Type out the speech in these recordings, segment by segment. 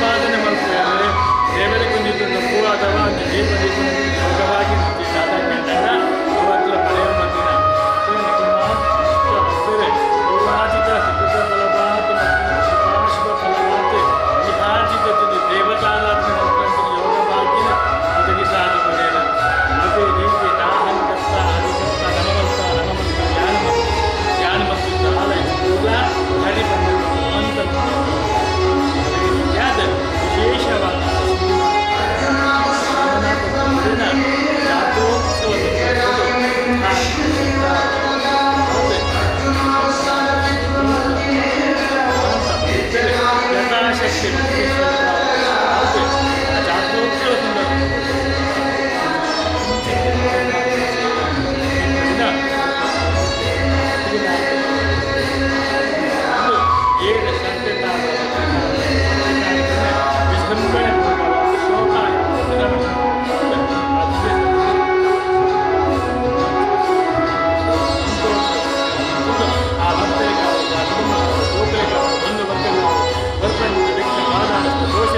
ಸಂಪಾದನೆ ಮಲ್ಪುವೆರ್ ದೇವೆರೆಗ್ ಒಂಜಿ ತುಂಡು ಪೂ ಅಥವಾ ಒಂಜಿ ದೀಪ ದೀಪುನ ಯೋಗವಾಗಿ ದಾದ ಪಂಡ ಅವಕ್ಲ ಪಡೆಯು ಮಲ್ತಿನ ಪೂರ್ವಾಜಿತ ಸುಕೃತ ಫಲವಾತ್ ಶುಭಾಶುಭ ಫಲವಾತ್ ಇಹಾಜಿತ ದೇವತಾರಾಧನೆ ಮಲ್ಪುವಂಚಿನ ಯೋಗ ಭಾಗ್ಯನ ಒದಗಿಸಾದ ಕೊರ್ಯೆರ್. ಅದೇ ರೀತಿ ನಾಹಂಕರ್ತ ಹರಿಕರ್ತ ನಮಮಲ್ತ ನಮಮಲ್ತ ಯಾನ್ ಮಲ್ತ ಯಾನ್ ಮಲ್ತ ದಾಲ ಪೂರ ಹರಿ ಪಂಡ ಭಗವಂತ ಅದೇ ರೀತಿಯಾದ ವಿಶೇಷವಾದ ಸೋಮನಾಥ ಜಾತ್ರೋತ್ಸವ ಯಥಾಶಕ್ತಿ ಜಾತ್ರೋತ್ಸವ ಏಳು ಸಂಕಟ ವಿಜೃಂಭಣೆ ಶೋಕ ಆ ಭಕ್ತರಿಗಾವ ಆ ಕುಟುಂಬ ಜೋಕುಲಿಗಾವ ಬಂಧು ವರ್ಗಗಳಿಗಾವ ಬರ್ಪಂಡ ವಿಘ್ನ ಬಾಧಾನಷ್ಟ ದೋಷ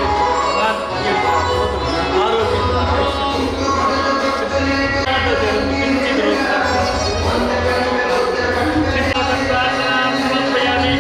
ಆರೋಗ್ಯ ಸಮರ್ಪಯಾಮಿ.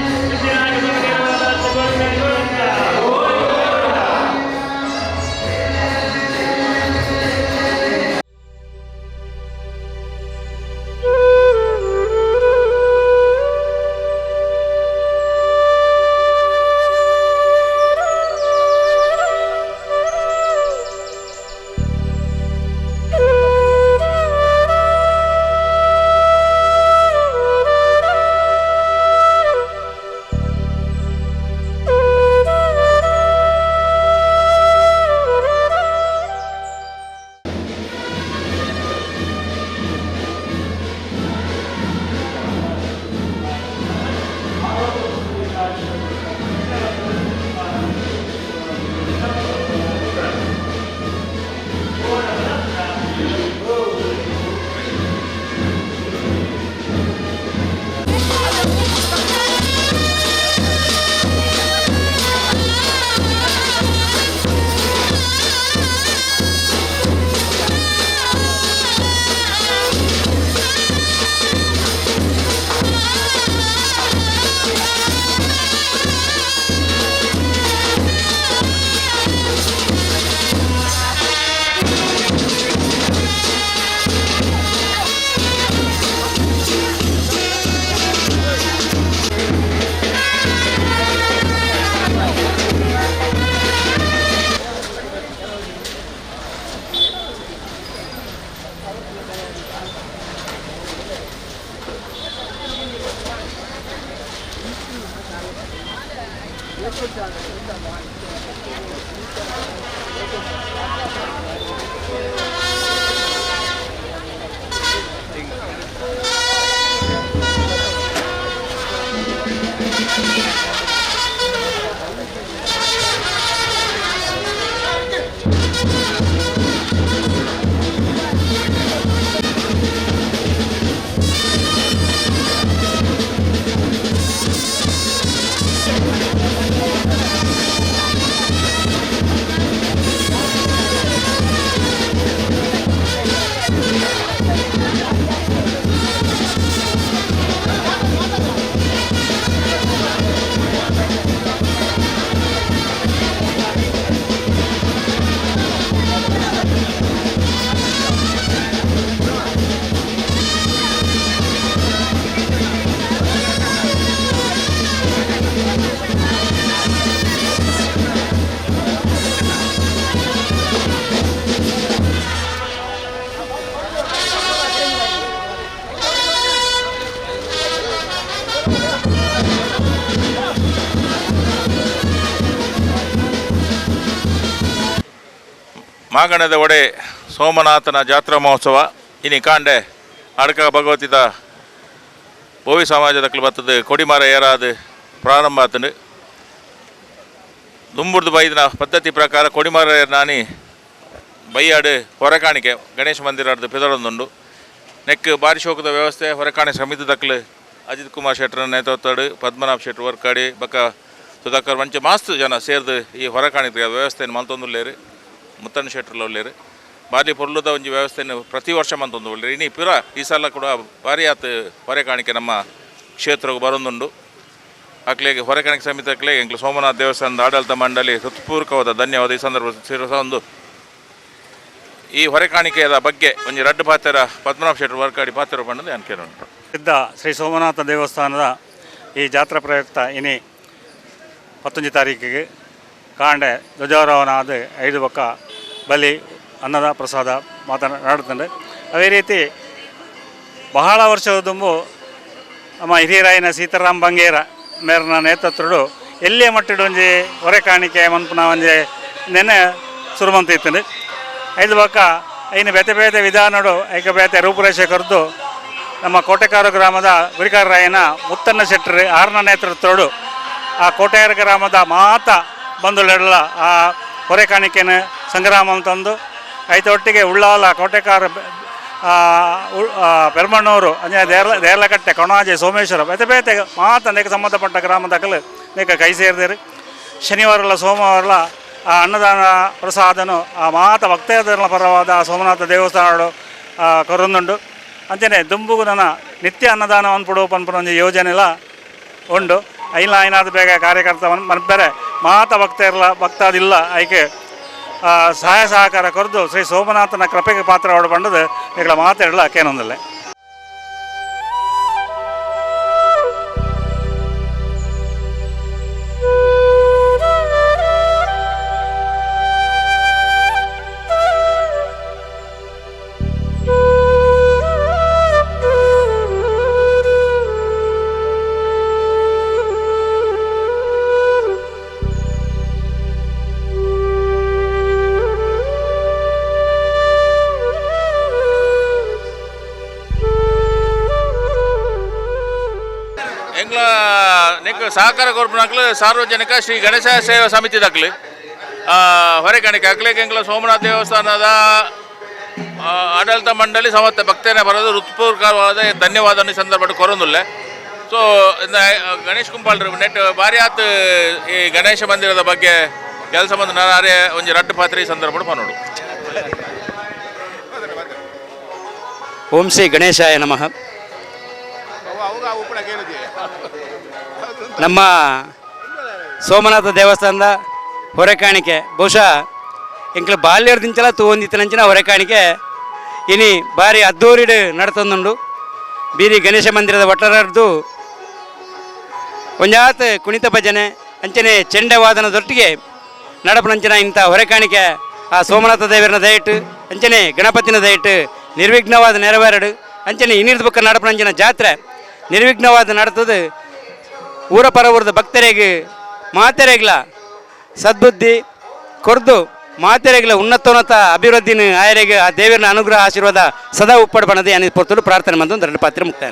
ಮಾಗಣದ ಒಡೆ ಸೋಮನಾಥನ ಜಾತ್ರಾ ಮಹೋತ್ಸವ ಇನಿ ಕಾಂಡೆ ಅಡಕ ಭಗವತಿದ ಬೋವಿ ಸಮಾಜದ ಬತ್ತದ ಕೊಡಿಮರ ಏರಾದ ಪ್ರಾರಂಭ ಆತನು. ದುಂಬುರ್ದು ಬೈದಿನ ಪದ್ಧತಿ ಪ್ರಕಾರ ಕೊಡಿಮರ ನಾನಿ ಬೈಯಾಡು ಹೊರಕಾಣಿಕೆ ಗಣೇಶ ಮಂದಿರ ಪಿದರೊಂದುಂಡು. ನೆಕ್ ಬಾರಿ ಶೋಕದ ವ್ಯವಸ್ಥೆ ಹೊರಕಾಣಿ ಸಮಿತಿ ದಕ್ಲು ಅಜಿತ್ ಕುಮಾರ್ ಶೆಟ್ಟರ್ ನೇತೃತ್ವಡ್, ಪದ್ಮನಾಭ್ ಶೆಟ್ಟರ್ ವರ್ಕಾಡಿ, ಬೊಕ್ಕ ಸುಧಾಕರ್ ಮಂಚೆ ಮಾಸ್ತ್ ಜನ ಸೇರ್ದು ಈ ಹೊರಕಾಣಿಕೆ ವ್ಯವಸ್ಥೆಯನ್ನು ಮಂತೊಂದುಲ್ಲೇರು ಮುತ್ತಣ್ಣ ಶೆಟ್ಟರ್ಲ ಉಲ್ಲೇರು ಬಾರಿ ಪೊರ್ಲುದ ಒಂಜಿ ವ್ಯವಸ್ಥೆಯನ್ನು ಪ್ರತಿ ವರ್ಷ ಮಂತೊಂದು ಉಲ್ಲೇರು ಇನಿ ಪಿರ ಈ ಸಲ ಕೂಡ ಭಾರಿ ಆತು ಹೊರೆಕಾಣಿಕೆ ನಮ್ಮ ಕ್ಷೇತ್ರಕ್ಕೆ ಬರೊಂದುಂಡು. ಅಕ್ಲೆಗೆ ಹೊರೆಕಾಣಿಕೆ ಸಮಿತಿ ಅಕ್ಲೆಗೆ ಎಂಕ್ಲು ಸೋಮನಾಥ ದೇವಸ್ಥಾನದ ಆಡಳಿತ ಮಂಡಳಿ ಹೃತ್ಪೂರ್ವಕವಾದ ಧನ್ಯವಾದ. ಈ ಸಂದರ್ಭ ಸಿರಸ ಒಂದು ಈ ಹೊರೆಕಾಣಿಕೆಯ ಬಗ್ಗೆ ಒಂಜಿ ರಡ್ಡು ಪಾತ್ರ ಪದ್ಮನಾಭ ಶೆಟ್ಟರು ವರ್ಕಾಡಿ ಪಾತ್ರ ಪಂಡದು ಅನ್ಕೇನು. ಸಿದ್ಧ ಶ್ರೀ ಸೋಮನಾಥ ದೇವಸ್ಥಾನದ ಈ ಜಾತ್ರಾ ಪ್ರಯುಕ್ತ ಇನಿ 19 ತಾರೀಕಿಗೆ ಕಾಂಡೆ ಧ್ವಜಾರೋಹಣ ಆದ 5 ಬೊಕ್ಕ ಬಲಿ ಅನ್ನದ ಪ್ರಸಾದ ಮಾತನಾಡುತ್ತಂಡೆ. ಅದೇ ರೀತಿ ಬಹಳ ವರ್ಷದ ದುಂಬು ನಮ್ಮ ಹಿರಿಯರಾಯನ ಸೀತಾರಾಮ್ ಬಂಗೇರ ಮೇರನ ನೇತೃತ್ವಡು ಎಲ್ಲಿಯ ಮಟ್ಟಿಡು ಒಂಜಿ ಹೊರೆ ಕಾಣಿಕೆ ಮನ್ಪುನ ಒಂಜಿ ನೆನೆ ಸುರುಮಂತ ಇತ್ತಂಡೆ. 5 ಬೊಕ್ಕ ಐನು ಬೇತೆ ಬೇತೆ ವಿಧಾನಡು ಐಕ ಬೇತೆ ರೂಪುರೇಷೆ ಕರೆದು ನಮ್ಮ ಕೋಟೆಕಾರು ಗ್ರಾಮದ ಗುರಿಕಾರರಾಯನ ಮುತ್ತಣ್ಣ ಶೆಟ್ಟರು ಆರನ ನೇತೃತ್ವಡು ಆ ಕೋಟೆಯಾರ ಗ್ರಾಮದ ಮಾತ ಬಂಧುಗಳೆಲ್ಲ ಆ ಹೊರೆ ಕಾಣಿಕೆನ ಸಂಗ್ರಾಮ ಅಂತಂದು ಐತ ಒಟ್ಟಿಗೆ ಉಳ್ಳಾಲ ಕೋಟೆಕಾರ ಪೆರ್ಮಣ್ಣೂರು ಅಂದರೆ ದೇರ್ಲಕಟ್ಟೆ ಕೊಣಾಜೆ ಸೋಮೇಶ್ವರ ಬೇತೆ ಬೇತೆ ಮಾತ ನೇಕ ಸಂಬಂಧಪಟ್ಟ ಗ್ರಾಮದಾಗಲು ನೇಕ ಕೈ ಸೇರಿದಿರಿ. ಶನಿವಾರಲ್ಲ ಸೋಮವಾರಲ್ಲ ಆ ಅನ್ನದಾನ ಪ್ರಸಾದನು ಆ ಮಾತ ಭಕ್ತಾದಿಗಳ ಪರವಾದ ಆ ಸೋಮನಾಥ ದೇವಸ್ಥಾನಗಳು ಕೊರೊಂದುಂಡು. ಅಂಚನೆ ದುಂಬುಗು ನನ್ನ ನಿತ್ಯ ಅನ್ನದಾನ ಪನ್ಪುಡು ಪನ್ಪುನ ಒಂಜಿ ಯೋಜನೆಲ ಉಂಡು. ಐಲ ಐನಾದ ಬೇಗ ಕಾರ್ಯಕರ್ತ ಮನ್ಪೆರೆ ಮಾತ ಭಕ್ತರ್ಲ ಭಕ್ತಾದಿಲ್ಲ ಐಕೆ ಸಹಾಯ ಸಹಕಾರ ಕೊರದು ಶ್ರೀ ಸೋಮನಾಥನ ಕೃಪೆಗೆ ಪಾತ್ರ ಪಂಡದು ನಿಗಳ ಮಾತೆಲ್ಲ ಕೇನೊಂದಿಲ್ಲ. ಎಂಗ್ಲ ನಿಕ್ ಸಹಕಾರ ಕೊರ್ಪುನಕ್ಲು ಸಾರ್ವಜನಿಕ ಶ್ರೀ ಗಣೇಶ ಸೇವಾ ಸಮಿತಿ ದಾಖಲೆ ಹೊರೆಕಾಣಿಕೆ ಅಕ್ಲೆಗೆ ಎಂಗ್ಲ ಸೋಮನಾಥ ದೇವಸ್ಥಾನದ ಆಡಳಿತ ಮಂಡಳಿ ಸಮಸ್ತ ಭಕ್ತನೇ ಬರೋದು ಹೃತ್ಪೂರ್ವಕವಾದ ಧನ್ಯವಾದ ಈ ಸಂದರ್ಭ ಕೊರೊಂದುಲ್ಲೆ. ಸೊ ಗಣೇಶ್ ಕುಂಪಾಳ್ರು ನೆಟ್ ಭಾರಿ ಆತ್ ಈ ಗಣೇಶ ಮಂದಿರದ ಬಗ್ಗೆ ಕೆಲಸ ಬಂದು ನಾನು ಅರೆ ಒಂಜಿ ರಡ್ಡು ಪಾತ್ರೆ ಈ ಸಂದರ್ಭ ಪನೋಡು. ಓಂ ಶ್ರೀ ಗಣೇಶಾಯ ನಮಃ. ನಮ್ಮ ಸೋಮನಾಥ ದೇವಸ್ಥಾನದ ಹೊರೆಕಾಣಿಕೆ ಬಹುಶಃ ಎಂಕ್ಲ ಬಾಲ್ಯದಿಂಚಲ ತೂವೊಂದಿತ್ತನಂಚಿನ ಹೊರೆಕಾಣಿಕೆ ಇನಿ ಭಾರಿ ಅದ್ದೂರಿಡು ನಡತೊಂದುಂಡು. ಬೀದಿ ಗಣೇಶ ಮಂದಿರದ ಒಟ್ಟರದ್ದು ಒಂಜಾತ್ ಕುಣಿತ ಭಜನೆ ಅಂಚನೆ ಚೆಂಡೆ ವಾದನದೊಟ್ಟಿಗೆ ನಡಪನಂಚಿನ ಇಂಥ ಹೊರೆಕಾಣಿಕೆ ಆ ಸೋಮನಾಥ ದೇವರನ ದಯಟ್ಟು ಅಂಚನೆ ಗಣಪತಿನ ದಯಟ್ಟು ನಿರ್ವಿಘ್ನವಾದ ನೆರವೇರಡು ಅಂಚನೆ ಇನ್ನಿರ್ದ ಬೊಕ್ಕ ನಡಪನಂಚಿನ ಜಾತ್ರೆ ನಿರ್ವಿಘ್ನವಾದ ನಡತದು. ಊರ ಪರ ಊರದ ಭಕ್ತರಿಗೆ ಮಾತೆರೆಗ್ಲ ಸದ್ಬುದ್ಧಿ ಕೊರ್ದು ಮಾತೆರೆಗ್ಲ ಉನ್ನತೋನ್ನತ ಅಭಿವೃದ್ಧಿನ ಆಯರೆಗೆ ಆ ದೇವರನ ಅನುಗ್ರಹ ಆಶೀರ್ವಾದ ಸದಾ ಉಪ್ಪಡು ಬಣದೆ ಅನ್ನಿ ಪೊರ್ತಲು ಪ್ರಾರ್ಥನೆ ಬಂದು ಒಂದು ಎರಡು ಪಾತ್ರೆ ಮುಕ್ತಾಯ.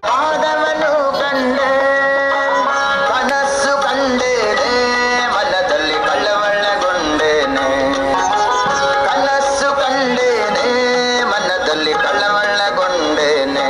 ಪಾದವನು ಕಂಡೆ ಕನಸು ಕಂಡೇನೆ ಮನದಲ್ಲಿ ಕಳವಳಗೊಂಡೇನೆ, ಕನಸು ಕಂಡೇನೆ ಮನದಲ್ಲಿ ಕಳವಳಗೊಂಡೇನೆ.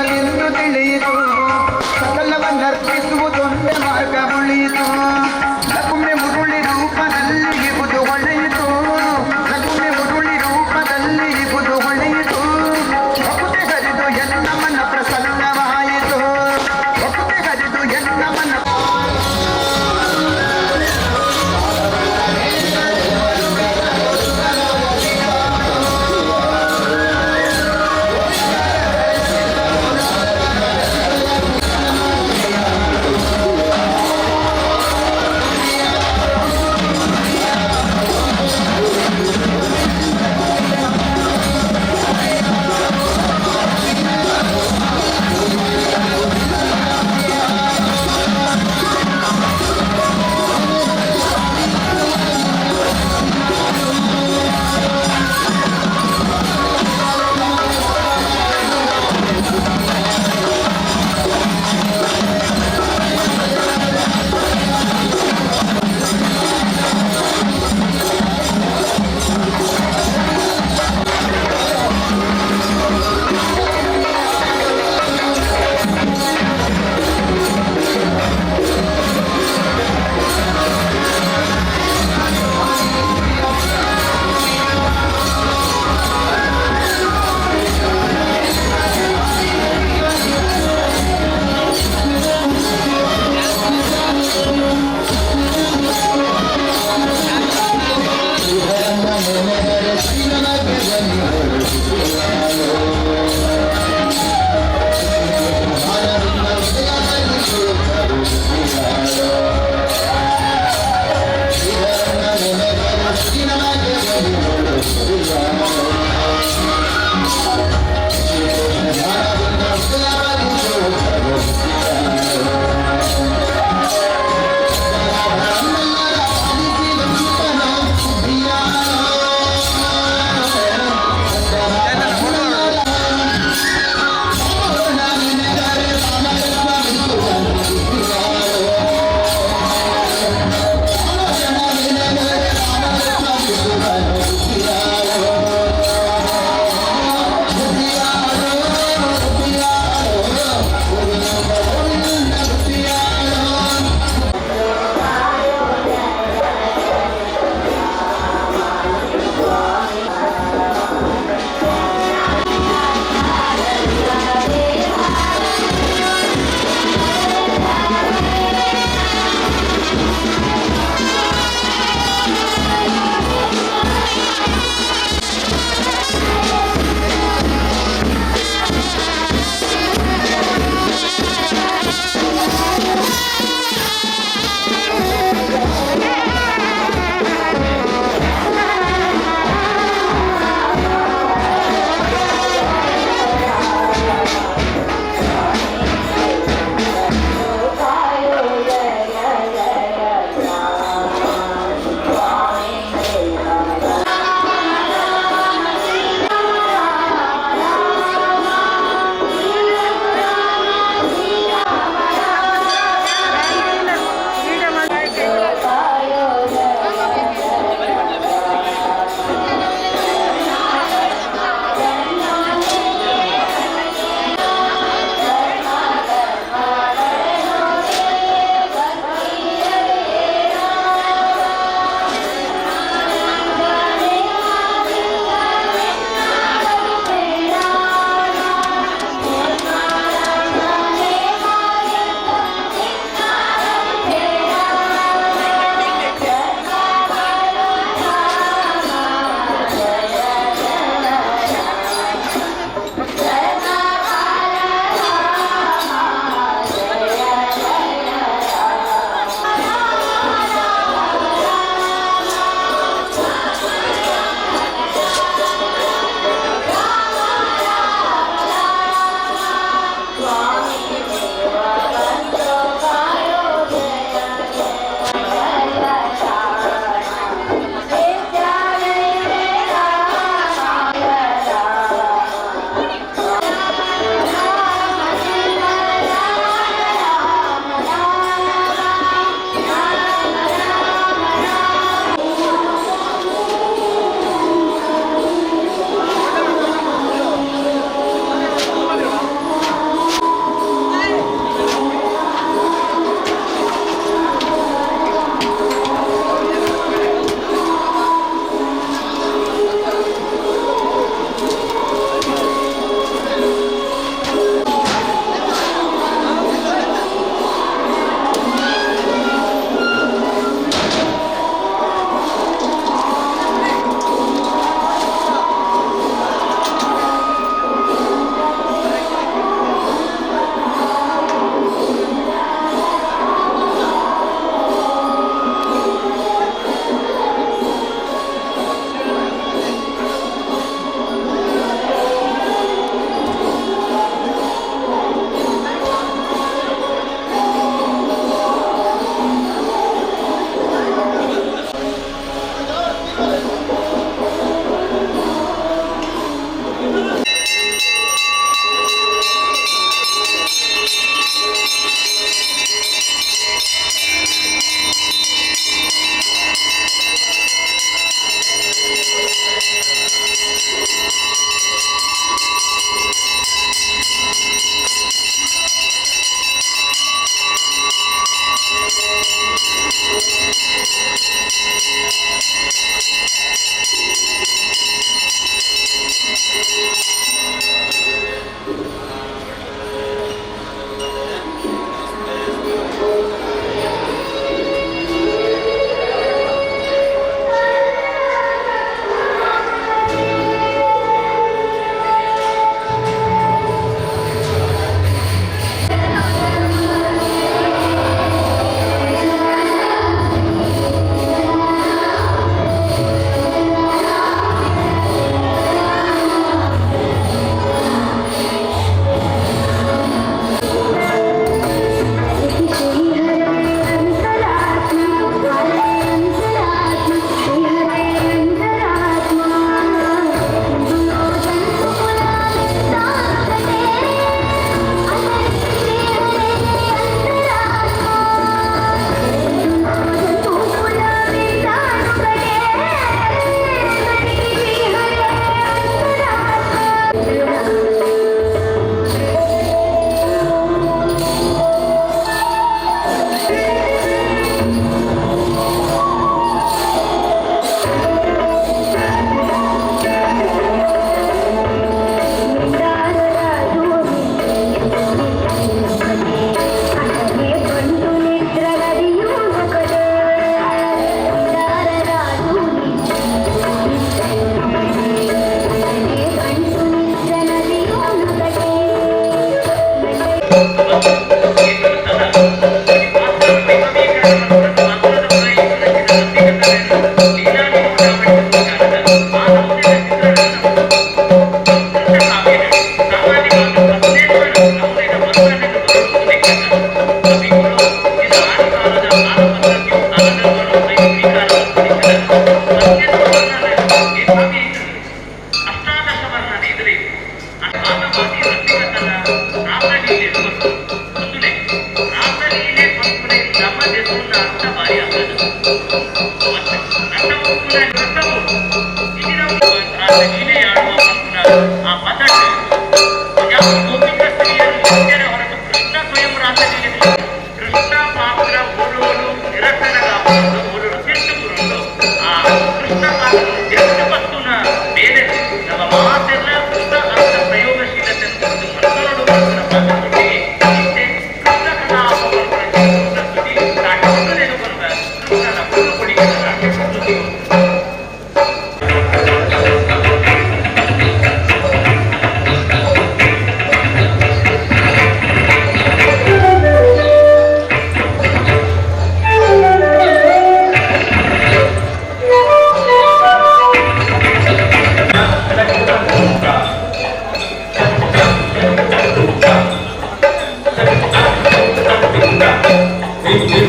ಮೊದಲೆಂದು ತಿಳಿಯಿತು. ಸಕಲವನ್ನರ್ಪಿಸುವುದೊಂದೇ ಮಾರ್ಗ ಉಳಿಯಿತು. ಲಕುಮೆ ಮುರುಳಿ ರೂಪದಲ್ಲಿ ಇಹುದು ಹೊಳೆಯಿತು. ಲಕುಮೆ ಮುರುಳಿ ರೂಪದಲ್ಲಿ ಇಹುದು ಹೊಳೆಯಿತು. ಭಕುತಿ ಹರಿದು ಎನ್ನ ಮನ ಪ್ರಸನ್ನವಾಯಿತು. ಭಕುತಿ ಹರಿದು ಎನ್ನ ಮನ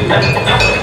Thank you.